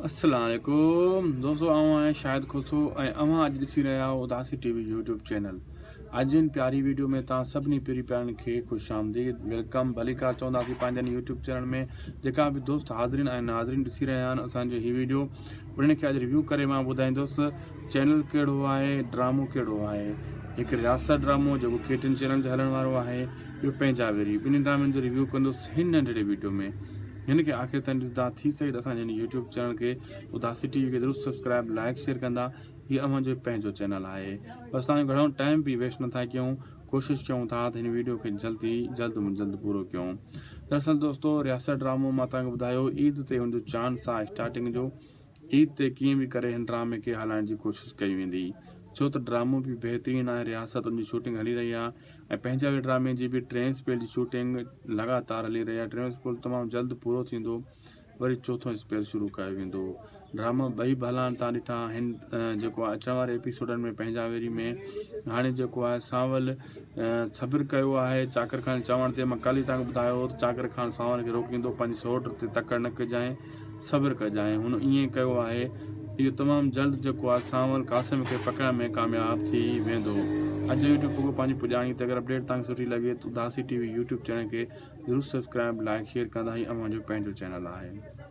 السلام عليڪم دوستو آئون آهيان شاهد کوسو ۽ اوهان اڄ ڏسي رهيا آهيو Udasi T V YouTube channel اڄ هن پياري ويڊيو ۾ توهان سڀني پيري پيارن کي خوش آمديد welcome ڀليڪار چونداسين پنهنجن يوٽيوب چينل ۾ جيڪا به دوست حاضرين ۽ ناظرين ڏسي رهيا آهن اسان جو هي ويڊيو انهن کي اڄ ريويو ڪري مان ٻڌائيندس چينل ڪهڙو آهي ڊرامو ڪهڙو آهي هڪ رياست ڊرامو جيڪو ڪي ٽين چينل تي هلڻ وارو آهي ٻيو پنهنجا ويري ٻنهي ڊرامن جو ريويو ڪندس هن ننڍڙي ويڊيو ۾ هن کي آخر تائين ڏسندا ٿي سگهي ته اسان جي هن يوٽيوب چينل کي اداسي ٽي وي کي ضرور سبسڪرائب لائڪ شيئر ڪندا هي اوهان جو پنهنجو چينل آهي بس تان جو گهڻو ٽائيم به ويسٽ نٿا ڪيون ڪوشش ڪيون ٿا ته هن ويڊيو کي جلد ئي جلد ۾ جلد پورو ڪيون دراصل دوستو رياست ڊرامو مان تان کي ٻڌايو عيد تي هن جو چانس آهي اسٽارٽنگ جو عيد تي ڪيئن به ڪري هن ڊرامي کي هلائڻ جي ڪوشش ڪئي ويندي ڇو ته ڊرامو به بهترين آهي رياست ان جي شوٽنگ هلي رهي آهي ۽ پنهنجا وي ڊرامي جي به ٽئين اسپيل جي شوٽنگ لڳاتار هلي رهي آهي ٽيون اسپيل تمام جلد پورو ٿيندو وري چوٿون اسپيل شروع ڪيو ويندو ڊراما ٻئي ڀلا تان ڏٺا آهن جيڪو اچڻ واري ايپيسوڊن ۾ پنهنجا ويري ۾ هاڻي جيڪو آهي سانول صبر ڪيو آهي چاڪر خان چوڻ تي مان ڪالهه تان ٻڌايو هو ته چاڪر خان سانول کي روڪيندو پنهنجي سوٽ تي تڪڙ نه ڪجانء صبر ڪجانء هن ائين ڪيو آهي. اهو تمام جلد جيڪو آهي سانول قاسم کي پڪڙڻ ۾ ڪامياب ٿي ويندو. اڄ جو يوٽيوب پڳو پنهنجي پڄاڻي تي اگر اپڊيٽ توهان کي سٺي لڳي ته اداسي ٽي وي يوٽيوب چينل کي ضرور سبسڪرائب لائڪ شيئر ڪندا هي اوهان جو پنهنجو چينل آهي.